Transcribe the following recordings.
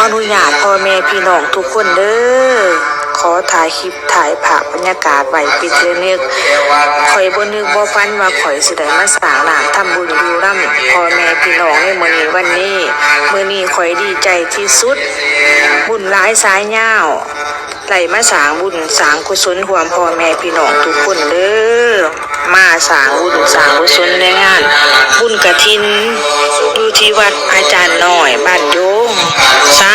ອະນຸຍາດພໍ່ແມ່ພີ່ນ້ອງທຸກຄົນເດີ້ ຂໍຖ່າຍຄລິບຖ່າຍພາບບັນຍາກາດໄວ້ເປັນທີ່ລະນຶກ. ຂ້ອຍບໍ່ນຶກບໍ່ຝັນວ່າຂ້ອຍຊິໄດ້ມາສ້າງນ້ຳທຳບຸນຢູ່ນຳພໍ່ແມ່ພີ່ນ້ອງໃນມື້ນີ້ວັນນີ້. ມື້ນີ້ຂ້ອຍດີໃຈທີ່ສຸດ ບຸນຫຼາຍສາຍຍາວ ໄດ້ມາສ້າງບຸນສ້າງກຸສົນຮ່ວມພໍ່ແມ່ພີ່ນ້ອງທຸກຄົນເດີ້. ມາສ້າງບຸນສ້າງກຸສົນໃນງານບຸນກະຖິນ ຢູ່ທີ່ວັດອາຈານນ້ອຍບ້ານໂຢງ. ສາ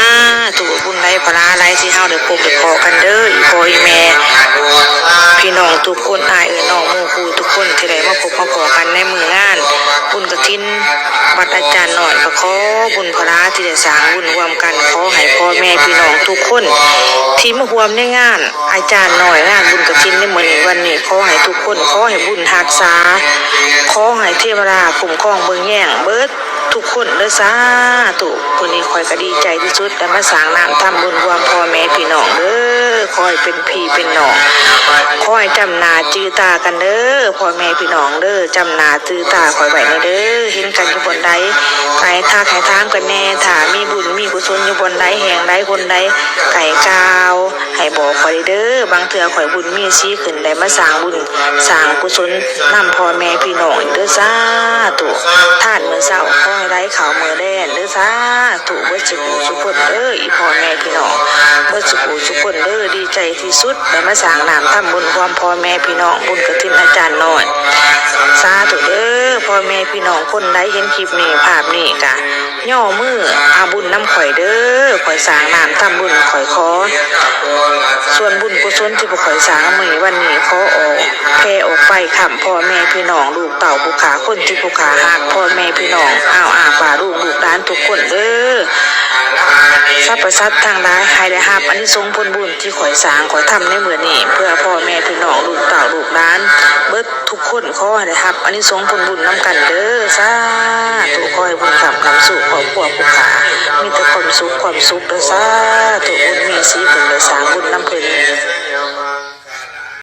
ທຸ ບຸນຫຼາຍພະລາຫຼາຍທີ່ເຮົາໄດ້ພົບໄດ້ພໍ້ກັນເດີ້ ອີ່ພໍ່ອີ່ແມ່ ພີ່ນ້ອງທຸກຄົນ ອ້າຍເອື້ອຍນ້ອງໝູ່ຄູ່ທຸກຄົນ ທີ່ໄດ້ມາພົບມາພໍ້ກັນໃນມື້ງານບຸນກະຖິນ ວັດອາຈານນ້ອຍ ກໍຂໍບຸນພະລາທີ່ໄດ້ສ້າງບຸນຮ່ວມກັນ ຂໍໃຫ້ພໍ່ແມ່ພີ່ນ້ອງທຸກຄົນທີ່ມາຮ່ວມໃນງານອາຈານນ້ອຍ ງານບຸນກະຖິນໃນມື້ນີ້ວັນນີ້ ຂໍໃຫ້ທຸກຄົນ ຂໍໃຫ້ບຸນຮັກສາ ຂໍໃຫ້ເທວະດາຄຸ້ມຄອງເບິ່ງແຍງເບິດທຸກຄົນເດີ້ ສາທຸ. ມື້ນີ້ຂ້ອຍກໍດີໃຈທີ່ສຸດ ໄດ້ມາສ້າງນ້ຳທຳບຸນຮ່ວມພໍ່ແມ່ພີ່ນ້ອງເດີ້ ຂໍໃຫ້ເປັນພີ່ເປັນນ້ອງ ຂໍໃຫ້ຈຳໜ້າຈື່ຕາກັນເດີ້ ພໍ່ແມ່ພີ່ນ້ອງເດີ້ ຈຳໜ້າຈື່ຕາຂ້ອຍໄວ້ແດ່ເດີ້ ເຫັນກັນຢູ່ບ່ອນໃດ ກໍໃຫ້ທັກໃຫ້ຖາມກັນແດ່ ຖ້າມີບຸນມີກຸສົນຢູ່ບ່ອນໃດ ແຫ່ງໃດ ຄົນໃດ ກໍໃຫ້ກ່າວ ໃຫ້ບອກຂ້ອຍເດີ້ ບາງເທື່ອຂ້ອຍບຸນມີສີຂຶ້ນ ໄດ້ມາສ້າງບຸນສ້າງກຸສົນນຳພໍ່ແມ່ພີ່ນ້ອງອີກເດີ້ ສາທຸ. ທານມື້ເຊົ້າ ຂໍໃຫ້ໄຫຼເຂົ້າມື້ແລງເດີ້ ສາທຸ ເບິດສູ່ຜູ້ສູ່ຄົນເດີ້ ອີ່ພໍ່ແມ່ພີ່ນ້ອງ ເບິດສູ່ຜູ້ສູ່ຄົນເດີ້ ດີໃຈທີ່ສຸດ ໄດ້ມາສ້າງນ້ຳທຳບຸນຮ່ວມພໍ່ແມ່ພີ່ນ້ອງ ບຸນກະຖິນອາຈານນ້ອຍ ສາທຸເດີ້ ພໍ່ແມ່ພີ່ນ້ອງຄົນໃດເຫັນຄລິບນີ້ ພາບນີ້ ກະຍໍມືເອົາບຸນນຳຂ້ອຍເດີ້ ຂ້ອຍສ້າງນ້ຳທຳບຸນ ຂ້ອຍຂໍ ສ່ວນບຸນກຸສົນທີ່ພວກຂ້ອຍສ້າງມື້ນີ້ວັນນີ້ ຂໍອອກ ແຜ່ອອກໄປຄ້ຳພໍ່ແມ່ພີ່ນ້ອງ ລູກເຕົ້າຜູ້ຂ້າ ຄົນທີ່ຜູ້ຂ້າຮັກ ພໍ່ແມ່ພີ່ນ້ອງ ອາວອາປ້າລຸງ ລູກຫຼານທຸກຄົນເດີ້ ສັບພະສັດທັງຫຼາຍ ໃຫ້ໄດ້ຮັບອານິສົງຜົນບຸນທີ່ຂ້ອຍສ້າງຂ້ອຍທຳໃນມື້ນີ້ ເພື່ອພໍ່ແມ່ພີ່ນ້ອງ ລູກເຕົ້າລູກຫຼານ ເບິດທຸກຄົນ ຂໍໃຫ້ໄດ້ຮັບອານິສົງຜົນບຸນນຳກັນເດີ້ ສາທຸ. ຂໍໃຫ້ບຸນຄ້ຳນຳສູ່ຄອບຄົວຜູ້ຂ້າ ມີແຕ່ຄວາມສຸກຄວາມສຸກເດີ້ ສາທຸ. ບຸນມີສີຂຶ້ນ ໄດ້ສ້າງບຸນນຳເພິ່ນ